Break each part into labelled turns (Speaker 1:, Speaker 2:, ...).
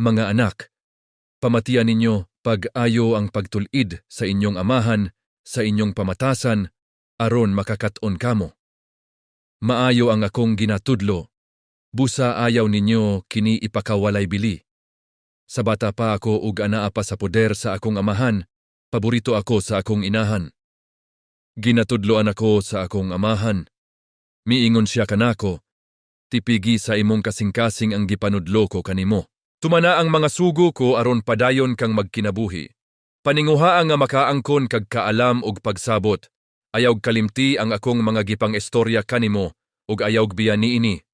Speaker 1: Mga anak, pamatian ninyo pag-ayo ang pagtul-id sa inyong amahan, sa inyong pamatasan, aron makakat-on kamo. Maayo ang akong ginatudlo, busa ayaw ninyo kini ipakawalay bili. Sa bata pa ako ug anaa pa sa poder sa akong amahan, paborito ako sa akong inahan. Ginatudloan ako sa akong amahan. Miingon siya kanako, "Tipigi sa imong kasingkasing ang gipanudlo ko kanimo. Tumana ang mga sugo ko aron padayon kang magkinabuhi. Paninguhaa nga makaangkon kag kaalam ug pagsabot. Ayaw kalimti ang akong mga gipang-istorya kanimo ug ayaw biya niini.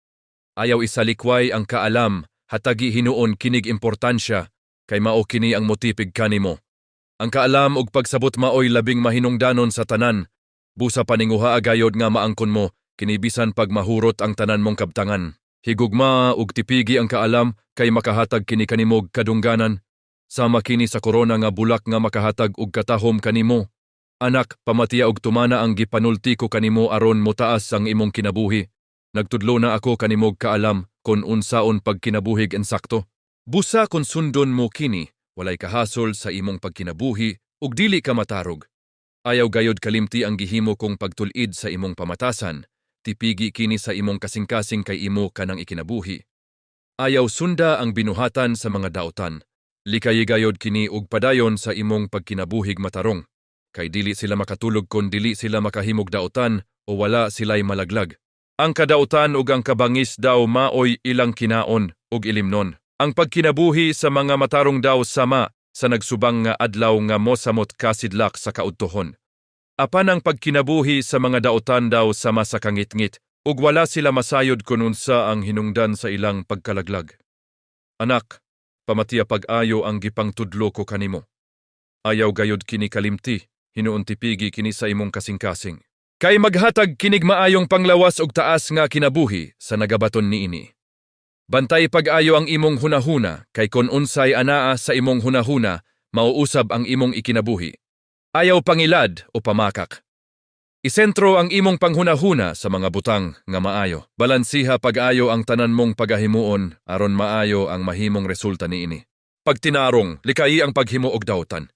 Speaker 1: Ayaw isalikway ang kaalam, hatagi hinuon kinig importansya, kay mao kini ang motipig kanimo. Ang kaalam ug pagsabot maoy labing mahinungdanon sa tanan. Busa paninguhaa gayod nga maangkon mo, kini bisan pag mahurot ang tanan mong kabtangan. Higugmaa ug tipigi ang kaalam kay makahatag kini kanimog kadungganan. Sama kini sa korona nga bulak nga makahatag og katahom kanimo. Anak, pamatiya og tumana ang gipanulti ko kanimo aron motaas ang imong kinabuhi. Nagtudlo na ako kanimog kaalam kon unsaon pagkinabuhig ensakto. Busa kon sundon mo kini, walay kahasol sa imong pagkinabuhi ug dili ka matarog. Ayaw gayod kalimti ang gihimo kong pagtul-id sa imong pamatasan, tipigi kini sa imong kasingkasing kay imo kanang ikinabuhi. Ayaw sunda ang binuhatan sa mga dautan. Likayi gayod kini ug padayon sa imong pagkinabuhig matarong. Kay dili sila makatulog kon dili sila makahimog dautan o wala sila'y malaglag. Ang kadautan ug ang kabangis daw maoy ilang kinaon ug ilimnon. Ang pagkinabuhi sa mga matarong daw sama sa nagsubang nga adlaw nga mosamot kasidlak sa kaudtohon. Apan ang pagkinabuhi sa mga dautan daw sama sa kangitngit, ug wala sila masayod kun unsa ang hinungdan sa ilang pagkalaglag. Anak, pamatiya pag-ayo ang gipangtudlo ko kanimo. Ayaw gayod kini kalimti, hinuon tipigi kini sa imong kasingkasing. Kay maghatag kinig maayong panglawas ug taas nga kinabuhi sa nagabaton niini. Bantay pag-ayo ang imong hunahuna, kay kon unsay anaa sa imong hunahuna, mauusab ang imong ikinabuhi. Ayaw pangilad o pamakak. Isentro ang imong panghunahuna sa mga butang nga maayo. Balansiha pag-ayo ang tanan mong pagahimuon aron maayo ang mahimong resulta niini. Pagtinarong, likayi ang paghimo og dautan.